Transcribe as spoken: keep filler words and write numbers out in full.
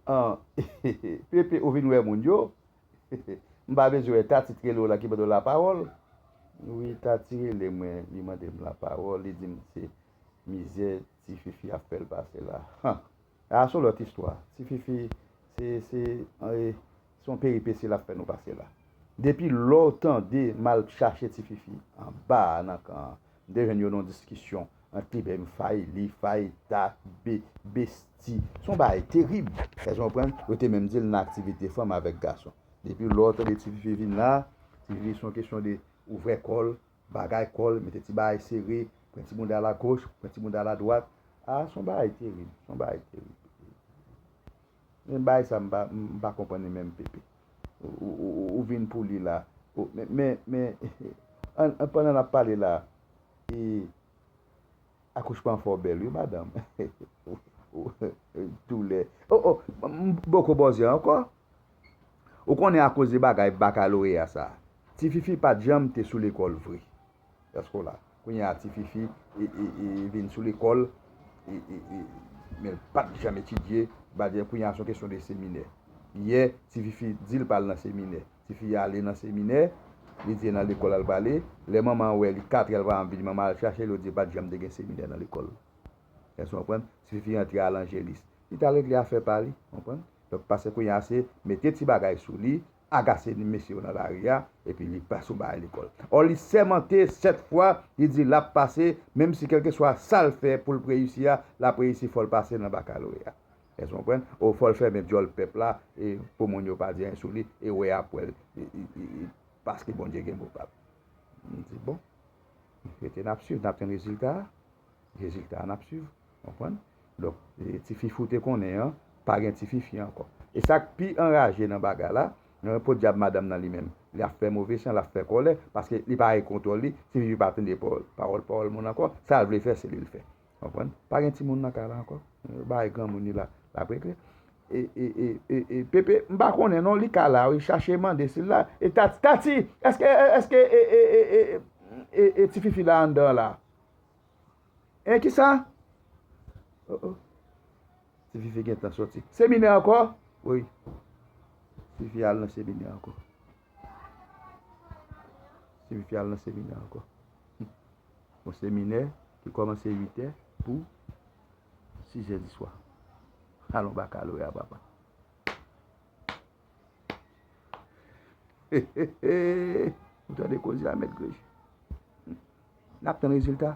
An, Pepe, ou vin wè moun yo? M pa bezwen wè Tati t rele w la ki mande w lapawòl. Wi, Tati rele mwen, li mande m lapawòl, li di m se mizè Ti Fifi ap fè l pase la. Han! A se yon lòt istwa. Ti Fifi, se, se, e, se yon peripesi l ap fè nou pase la. Depi lè w tande m al chache Ti Fifi anba a nan kan an, m te jwenn yo nan yon diskisyon ant li menm, Fayli, Fayta, Be-, Besti. Se yon bagay terib. Èske w konprann? Yo te menm di l nan aktivite fanm avèk gason. Depi lè w tande Ti Fifi vin la, Ti Fifi se yon kesyon de ouvè kò l, bagay kò l, mete ti bagay sere, pran ti bounda l agoch, pran ti bounda l adwat. A, se yon bagay terib, se yon bagay terib. Men bagay sa m pa, m pa konprann li menm, Pepe. Ou, ou, ou, ou vin pou li la. Ou, men, men, men, an, an, pandan n ap pale la, e, akouchman an fè w bèl, wi, madanm. Doulè. O, o, m, m, boko bòzè ankò. Ou konnen akoz de bagay bakaloreya sa, Ti Fifi pa t janm te sou lekòl vre. Èske w la? Kounye a, Ti Fifi, e, e, e, vin sou lekòl, e, e, e, men l pa t janm etidye. Ba di, kounye a, se yon kesyon de seminè. Yè, Ti Fifi di l pral nan seminè. Ti Fifi ale nan seminè, li di e nan lekòl al prale. Lè manman an wè li katrè l pa janm vini, manman al chache l, yo di pa t janm te gen seminè nan lekòl. Èske w konprann? Ti Fifi antre al anjelis. Li t al regle afè pa li, konprann? Donk, pase kounye a se mete ti bagay sou li, agase mesye yo nan lari a, epi li pase yon bagay lekòl. Ò, li sèmante sèt fwa, li di l ap pase, menm si kèlkeswa sa l fè pou l reyisi a, l ap reyisi, fò l pase nan bakaloreya. Èske w konprann? O, fò l fèmen djòl pèp la, e pou moun yo pa di anyen sou li, e wè ap wè l, e, e, e, e, paske Bondye gen mo pa l. M di, bon, rete n ap swiv, n ap tann rezilta a. Rezilta a n ap swiv, konprann? Donk, e, Ti Fifi w te konnen an, pa gen Ti Fifi ankò. E sa k pi anraje nan bagay la, nan podyab madanm nan li menm, li ap fè move san, l ap fè kòlè, paske li pa gen kontwòl li, Ti Fifi pa tande pawòl, pawòl, pawòl moun ankò, sa l vle fè, se li l fè. Konprann? Pa gen timoun nan kay la ankò. Bagay granmoun li la, l ap regle. E, e, e, e, e, Pepe, m pa konnen non, li ka la, wi, chache mande si l la. E Tati, Tati, èske, èske, e, e, e, e, e, e, Ti Fifi la anndan la? E kisa? Oh, oh. Ti Fifi gentan soti. Seminè ankò? Wi. Ti Fifi al nan seminè ankò. Ti Fifi al nan seminè ankò. Yon seminè ki kòmanse uit è pou sis è di swa. Alon bakaloreya, papa. Ou tande koze a, mèt Grej? N ap tann rezilta.